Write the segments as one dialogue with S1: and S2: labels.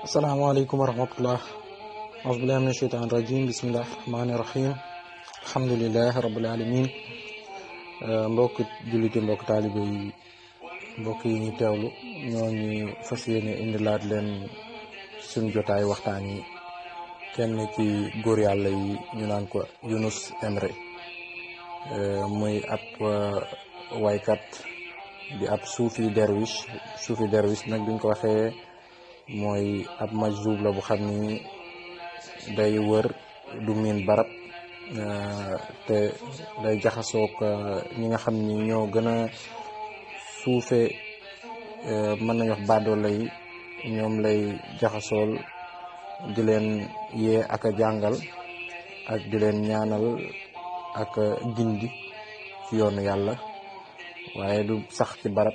S1: asalaamaaleykum wa rahmatullah auzubillahi mina sheytaani rajim bismillahi rahmaani rahim alhamdulilahi rabbil alamin mbokk julliti mbokk taalibe yi mbokk yi ñu teewlu ñoo ngi fas yéene indilaat leen suñ jotaay waxtaan yi kenn ci góor yàlla yi ñu naan ko Yunus Emre muy ab waykat di ab suufi derwish nag duñ ko waxee mooy ab majzuub la bu xam ni day wër du miin barab te day jaxasoog ñi nga xam ni ñoo gën a suufe mën nañ wax baadoolo yi ñoom lay jaxasool di leen yee ak a jàngal ak di leen ñaanal ak gindi ci yoonu yàlla waaye du sax ci barab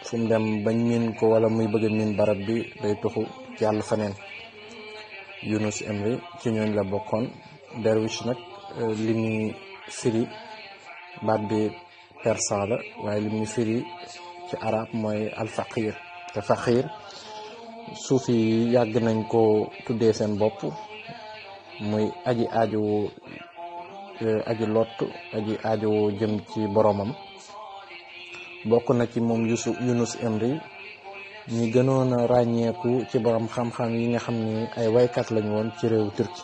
S1: fu mu dem bañ miin ko wala muy bëgg a miin barab bi day tuxu ci yàlla faneen. Yunus Emre ci ñooñ la bokkoon. derwish nag li muy firi baat bi persan la waaye li muy firi ci arab mooy alfaqir te faqir suufi yi yàgg nañ ko tuddee seen bopp muy aji lott aji aajowo jëm ci boromam. bokk na ci moom Yunus Emre ñi gënoon a ràññeeku ci borom xam-xam yi nga xam ni ay waykat lañu woon ci réew Turki.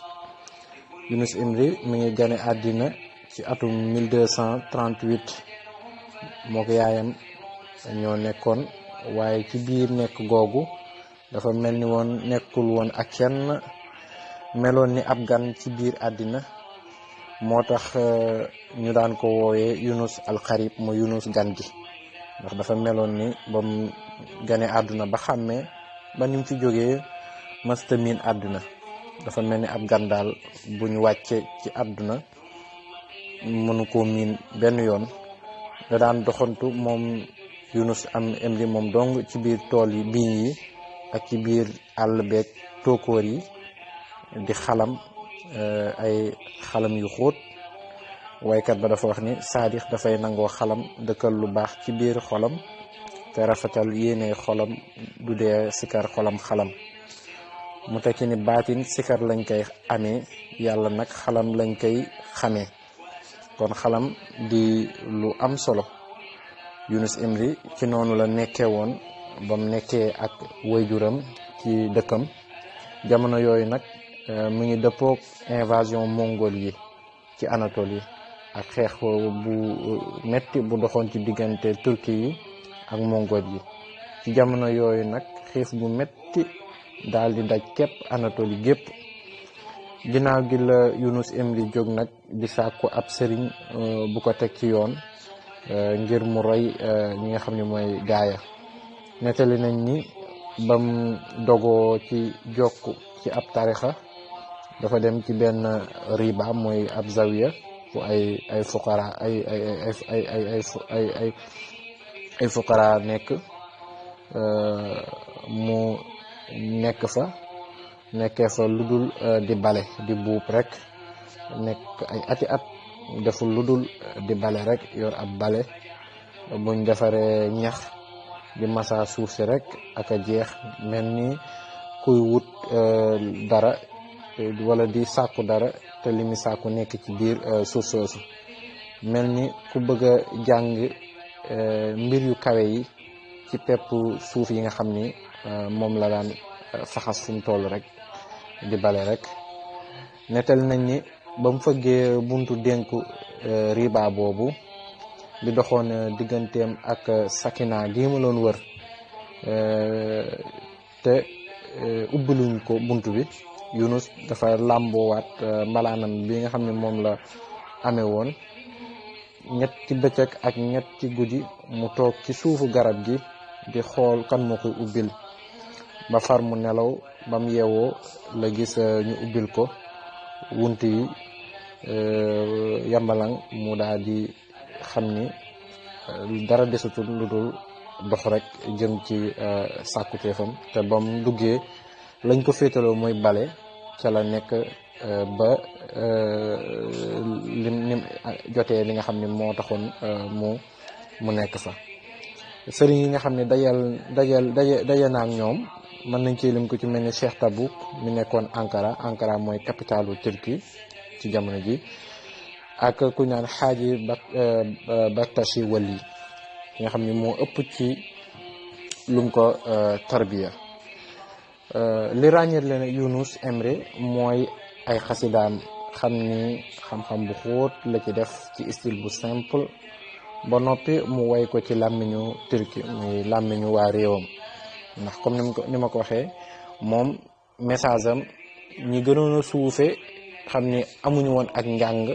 S1: Yunus Emre mi ngi gane àddina ci atum 1238 moo ko yaayam ñoo nekkoon waaye ci biir nekk googu dafa mel ni woon nekkul woon ak kenn, meloon ni ab gan ci biir àddina. moo tax ñu daan ko woowee Yunus al-Gharib mooy Yunus gan gi, ndax dafa meloon ni ba mu gane àdduna ba xàmmee ba ni mu fi jógee mësta miin àdduna. dafa mel ni ab gan daal bu ñu wàcce ci àdduna mënu koo miin benn yoon. da daan doxantu moom Yunus Emre moom dong ci biir tool yi biñ yi ak ci biir àll beeg tóokóor yi di xalam ay xalam yu xóot. waykat ba dafa wax ni saadix dafay nangoo xalam dëkkal lu baax ci biir xolam te rafetal yéene xolam du dee sikar xolam xalam. mu tekki ni baatin sikar lañ koy amee, yàlla nag xalam lañ koy xamee. kon xalam di lu am solo. Yunus Emre ci noonu la nekkee woon ba mu nekkee ak waajuram ci dëkkam. jamono yooyu nag mu ngi dëppook invasion mongol yi ci Anatolie yi ak xeex bu metti bu doxoon ci diggante turki yi ak mongol yi. ci jamono yooyu nag xiif bu metti daal di daj képp Anatolie gépp. ginnaaw gi la Yunus Emre jóg nag di sàkku ab sëriñ bu ko teg ci yoon ngir mu roy ñi nga xam ne mooy gaaya. nettali nañ ni bam dogoo ci jokk ci ab tarixa dafa dem ci benn riba mooy ab zawiya fu ay fuqara ay fuqara nekk. mu nekkee fa lu dul di bale di buub rek, nekk ay ati at deful lu dul di bale rek, yor ab bale buñ defaree ñax di masa suuf si rek ak a jeex, mel ni kuy wut dara wala di sàkku dara te li mi sàkku nekk ci biir suuf soosu. mel ni ku bëgg a jàng mbir yu kawe yi ci pepp suuf yi nga xam ni moom la daan faxas fu mu toll rek di bale rek. nettal nañ ni ba mu fëggee buntu dénku riba boobu bi doxoon digganteem ak Sakina gi ma loon wër te ubbiluñ ko buntu bi. Yunus dafa làmboowaat mbalaanam bi nga xam ne moom la amee woon. ñetti bëccëg ak ñetti guddi mu toog ci suufu garab gi di xool kan moo koy ubbil ba far mu nelaw. ba mu yeewoo la gis ñu ubbil ko wunt yi yambalang mu daal di xam ni dara desutul lu dul dox rek jëm ci sàkkuteefam. te ba mu duggee lañ ko féetaloo mooy bale ca la nekk ba lim jotee li nga xam ne moo taxoon mu nekk fa. sëriñ yi nga xam ne daje naa ak ñoom mën nañ ci lim ko ci mel ni Cheikh Tabouk mi nekkoon Ankara mooy capitalu Turquie ci jamono ji, ak ku ñaan Xaaji Baktashi Wali nga xam ni moo ëpp ci lum ko tarbiya. li ràññeet leen Yunus Emre mooy ay xasidaam, xam ni xam-xam bu xóot la ci def ci style bu simple, ba noppi mu way ko ci làmmiñu Turquie muy làmmiñu waa réewam. ndax comme ni ma ko waxee, moom message am ñi gënoon a suufe xam ni amuñu woon ak njàng,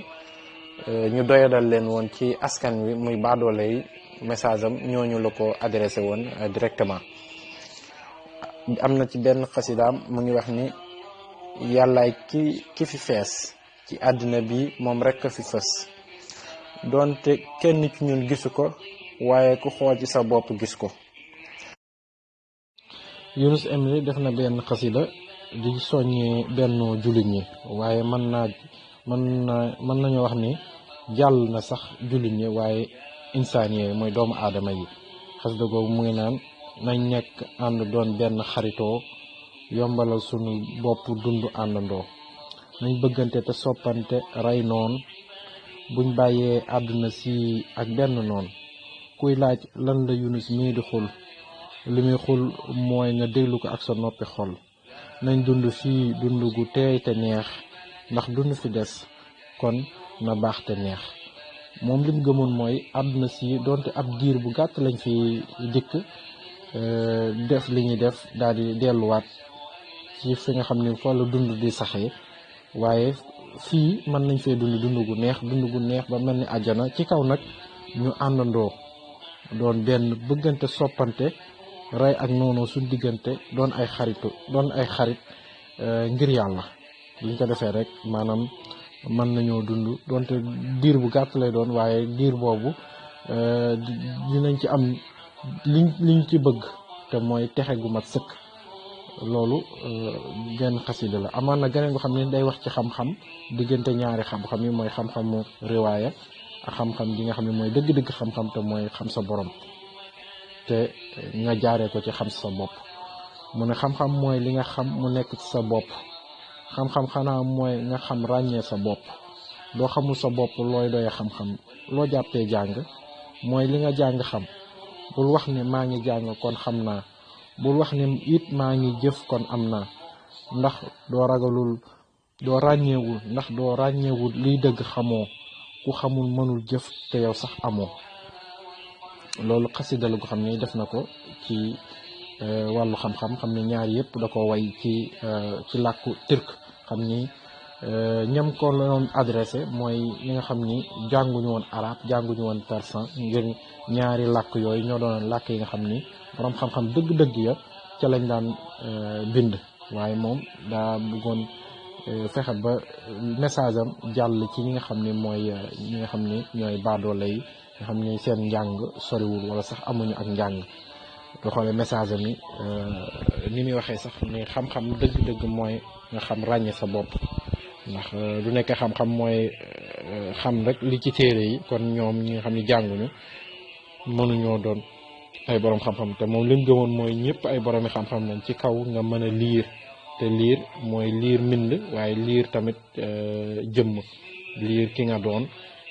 S1: ñu doyadal leen woon ci askan wi muy baadoole yi, message am ñooñu la ko adressé woon directement. am na ci benn xasidaam mu ngi wax ni yàllaay ki fi fees ci àddina bi moom rekk a fi fës, doonte kenn ci ñun gisu ko, waaye ku xool ci sa bopp gis ko. Yunus Emre def na benn xasida di soññee benn jullit ñi, waaye mën nañu wax ni jàll na sax jullit ñi waaye insaaniye mooy doomu aadama yi. xasida googu mu ngi naan nañ nekk ànd doon benn xaritoo, yombalal sunu bopp dund àndandoo, nañ bëggante te soppante rey noon, buñ bàyyee àdduna si ak benn noon. kuy laaj lan la Yunus mii di xul, li muy xul mooy nga déglu ko ak sa noppi xol. nañ dund fii dund gu teey te neex, ndax dund fi des kon na baax te neex. moom lim gëmoon mooy àdduna si donte ab diir bu gàtt lañ fi dikk, def li ñuy def daal di delluwaat ci fi nga xam ni fa la dund di saxee, waaye fii mën nañ fee dund dund gu neex ba mel ni àjjana, ci kaw nag ñu àndandoo doon benn, bëggante soppante rey ak noonu suñ diggante, doon ay xarit ngir yàlla. liñ ko defee rek maanaam mën nañoo dund donte diir bu gàtt lay doon, waaye diir boobu dinañ ci am liñ ci bëgg, te mooy texe gu mat sëkk. loolu genn xasida la. amaan na geneen goo xam ne day wax ci xam-xam, diggante ñaari xam-xam yi, mooy xam-xamu riwaaya ak xam-xam gi nga xam ne mooy dëgg-dëgg xam-xam, te mooy xam sa borom te nga jaaree ko ci xam sa bopp. mu ne xam-xam mooy li nga xam mu nekk ci sa bopp, xam-xam xanaa mooy nga xam ràññee sa bopp. doo xamul sa bopp looy doye xam-xam, loo jàppee jàng mooy li nga jàng xam. bul wax ni maa ngi jàng kon xam naa, bul wax ni it maa ngi jëf kon am naa, ndax doo ràññeewul liy dëgg xamoo, ku xamul mënul jëf te yow sax amoo. loolu xasida la ko xam ne def na ko ci wàllu xam-xam, xam ne ñaar yëpp da ko way ci làkku turc. xam ni ñam ko la doon adressé mooy ñi nga xam ni jànguñu woon arabe, jànguñu woon persan, ngir ñaari làkk yooyu ñoo doon làkk yi nga xam ni borom xam-xam dëgg-dëgg ya ca lañ daan bind. waaye moom daa bëggoon fexe ba message am jàll ci ñi nga xam ni mooy ñi nga xam ni ñooy baadoole yi, nga xam ni seen njàng soriwul wala sax amuñu ak njàng. nga xoolee message am ni muy waxee sax ni xam-xam dëgg-dëgg mooy nga xam ràññee sa bopp, ndax du nekk xam-xam mooy xam rek li ci téere yi. kon ñoom ñi nga xam ni jànguñu mënuñoo doon ay borom xam-xam, te moom li mu gëmoon mooy ñëpp ay boromi xam-xam lañ, ci kaw nga mën a liir. te liir mooy liir mbind, waaye liir tamit jëmm, liir ki nga doon,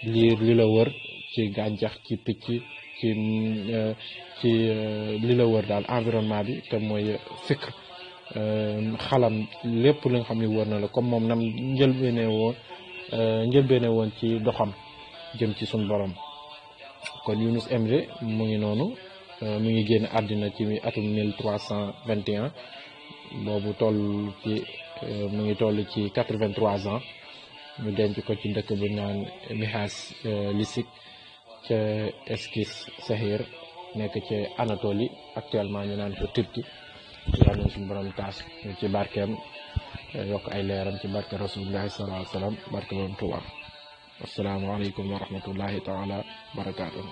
S1: liir li la wër ci gàncax, ci picc, ci li la wër daal environnement bi, te mooy fikr, xalam lépp li nga xam ne wër na la, comme moom nam njëlbeene woon ci doxam jëm ci suñ borom. kon Yunus Emre mu ngi noonu, mu ngi génn àddina ci atum 1321, boobu mu ngi toll ci 83 ans. ñu denc ko ci dëkk bu naan Mihas Lisik ca Eskis Sehir, nekk ci Anatolie, actuellement ñu naan ko Turquie. yàlla nañ suñu borom taas ñu ci barkeem, yokk ay leeram ci barke rasulillahi sallallahu alayhi wa sallam, barke borom Tuubaa. assalaamu aleykum wa rahmatullahi taala barakaatuhu.